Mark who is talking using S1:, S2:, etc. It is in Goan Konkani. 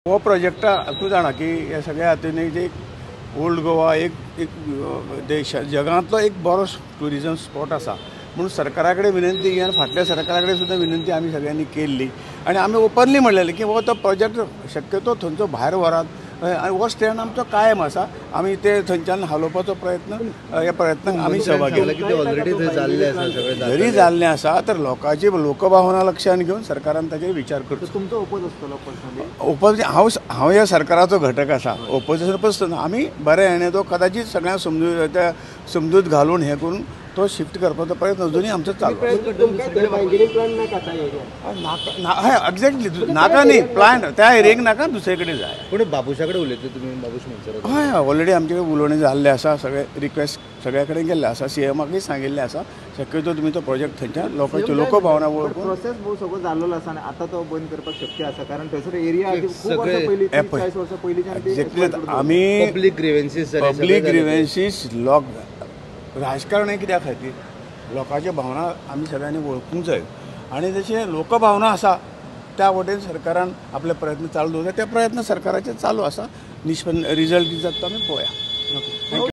S1: हो प्रोजेक्टा तूं जाणा की हे सगळ्या हातीन एक ओल्ड गोवा एक एक देश जगांतलो एक बरो ट्युरिजम स्पॉट आसा म्हणून सरकारा कडेन विनंती आनी फाटल्या सरकारा कडेन सुद्दां विनंती आमी सगळ्यांनी केल्ली आनी आमी ओपनली म्हणलेलें की हो तो प्रोजेक्ट शक्यतो थंयचो भायर व्हरात आनी हो स्टँड आमचो कायम आसा. आमी ते थंयच्यान हालोवपाचो प्रयत्न ह्या प्रयत्नाक आमी सहभागी जरी जाल्लें आसा तर लोकांची लोकभावना लक्षांत घेवन सरकारान ताचेर विचार करचो.
S2: तुमचो ओपोज आसतलो पर्सनली?
S1: ओपोज हांव ह्या सरकाराचो घटक आसा, ओपोजिशन पसून आमी बरें हेणें तो कदाचित सगळ्यांक समजूत घालून हें करून तो शिफ्ट करपाचो प्रयत्न अजुनूय आमचो चालू. हय एक्झॅक्टली नाका न्ही प्लान त्या एरियेक नाका, दुसरे कडेन जाय.
S3: पूण बाबूशा कडेन उलयतले तुमी? बाबूश म्हणसर
S1: हय ऑलरेडी आमचे कडेन उलोवणें जाल्लें आसा, सगळे रिक्वेस्ट सगळ्या कडेन गेल्ले आसा, सीएमाकूय सांगिल्लें आसा शक्यतो तुमी तो प्रोजेक्ट थंयच्या लोकांच्यो लोकभावना वळखून
S2: प्रोसेस भोव सगळो जाल्लो आसा आनी आतां तो बंद करपाक शक्य आसा कारण थंयसर एरिया खूब वर्सां पयलीं 30-40 वर्सां पयलींच्यान
S1: एक्झॅक्टली आमी
S3: पब्लीक ग्रिव्हन्सीस
S1: पब्लीक ग्रिव्हन्सीस लोक राजकारण कित्या खातीर लोकांच्यो भावना आमी सगळ्यांनी वळखूंक जाय आनी जशें लोकभावना आसा त्या वटेन सरकारान आपले प्रयत्न चालू दवरले, ते प्रयत्न सरकाराचे चालू आसा. निष्पन्न रिजल्ट कितें जाता तो आमी पळोवया.